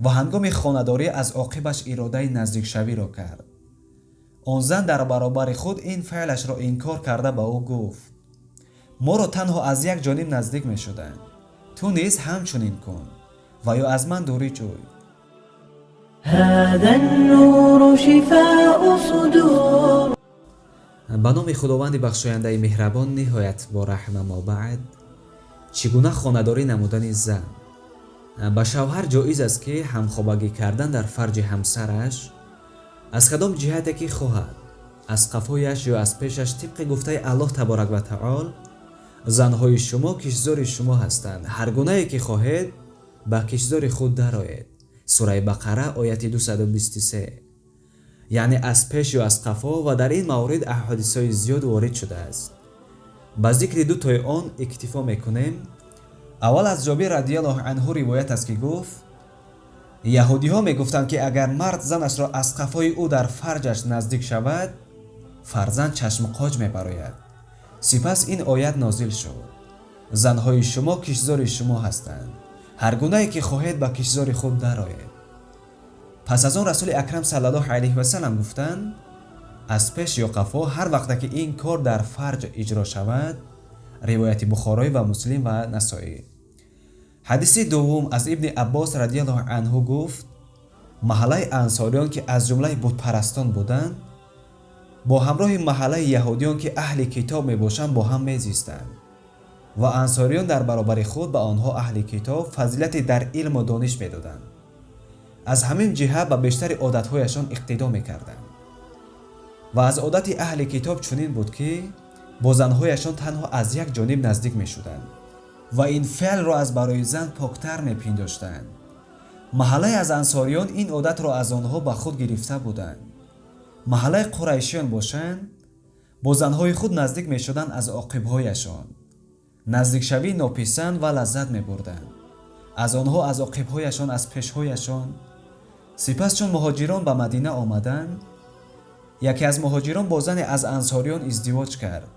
Ва ҳангоми хонадорӣ аз оқибаш иродаи наздикшавиро кард. Он зан дар баробари худ ин феълашро инкор карда, ба ӯ гуфт: «Моро танҳо аз як ҷониб наздик мешуданд, ту низ ҳамчунин кун ва ё аз ман дурӣ ҷӯй». هذا النور شفاء صدور. Ба номи Худованди бахшояндаи меҳрабон, ниҳоят бораҳм. Аммо баъд, чӣ гуна хонадорӣ намудани зан? Ба шавҳар ҷоиз аст, ки ҳамхобагӣ кардан дар фарҷи ҳамсараш аз кадом ҷиҳате ки хоҳад, аз қафояш ё аз пешаш, тибқи гуфтаи Аллоҳ таборак ва таол: «Занҳои шумо киштзори шумо ҳастанд, ҳар гунае ки хоҳед, ба киштзори худ дароед», сураи Бақара, ояти 223, яъне аз пеш ё аз қафо. Ва дар ин маврид аҳодисҳои зиёд ворид шудааст, ба зикри ду тои он иктифо мекунем. Аввал, аз Ҷобир радиаллоҳу анҳу ривоят аст, ки гуфт: «Яҳудиҳо мегуфтанд, ки агар мард занашро аз қафои ӯ дар фарҷаш наздик шавад, фарзанд чашмқоҷ мебарояд. Сипас ин оят нозил шуд: „Занҳои шумо киштзори шумо ҳастанд, ҳар гунае ки хоҳед, ба киштзори худ дароед“». Пас аз он Расули Акрам саллаллоҳу алайҳи васалам гуфтанд: «Аз пеш ё қафо, ҳар вақте ки ин кор дар фарҷ иҷро шавад». Ривояти Бухороӣ ва Муслим ва Насоӣ. Ҳадиси дуввум аз Ибни Аббос радиаллоҳу анҳу, гуфт: «Маҳаллаи ансориён, ки аз ҷумлаи бутпарастон буданд, бо ҳамроҳи маҳаллаи яҳудиён, ки аҳли китоб мебошанд, бо ҳам мезистанд ва ансориён дар баробари худ ба онҳо, аҳли китоб, фазилати дар илму дониш медоданд. Аз ҳамин ҷиҳат ба бештари одатҳояшон иқтидо мекарданд. Ва аз одати аҳли китоб чунин буд, ки бо занҳояшон танҳо аз як ҷониб наздик мешуданд ва ин феълро аз барои зан поктар мепиндоштанд. Маҳаллае аз ансориён ин одатро аз онҳо ба худ гирифта буданд. Маҳаллаи қурайшиён бошанд, бо занҳои худ наздик мешуданд аз оқибҳояшон, наздикшавии нописанд, ва лаззат мебурданд аз онҳо, аз оқибҳояшон, аз пешҳояшон. Сипас чун муҳоҷирон ба Мадина омаданд, яке аз муҳоҷирон бо зане аз ансориён издивоҷ кард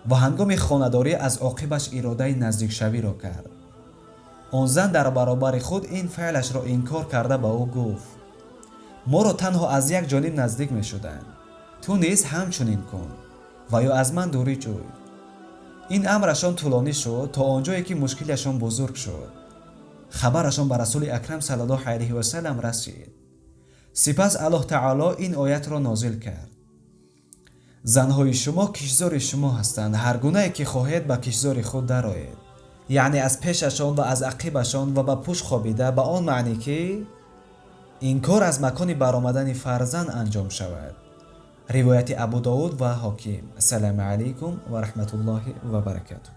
ва ҳангоми хонадорӣ аз оқибаш иродаи наздикшавиро кард. Он зан дар баробари худ ин феълашро инкор карда, ба ӯ гуфт: „Моро танҳо аз як ҷониб наздик мешуданд, ту низ ҳамчунин кун ва ё аз ман дурӣ ҷӯй“. Ин амрашон тӯлонӣ шуд, то он ҷое ки мушкилашон бузург шуд. Хабарашон ба Расули Акрам саллаллоҳу алайҳи васалам расид. Сипас Аллоҳ таоло ин оятро нозил кард: „Занҳои шумо киштзори шумо ҳастанд, ҳар гунае ки хоҳед, ба киштзори худ дароед“, яъне аз пешашон ва аз ақибашон ва ба пушт хобида, ба он маъне ки ин кор аз макони баромадани фарзанд анҷом шавад. Ривояти Абу Довуд ва Ҳоким. Ассалому алайкум ва раҳматуллоҳи ва баракатуҳ.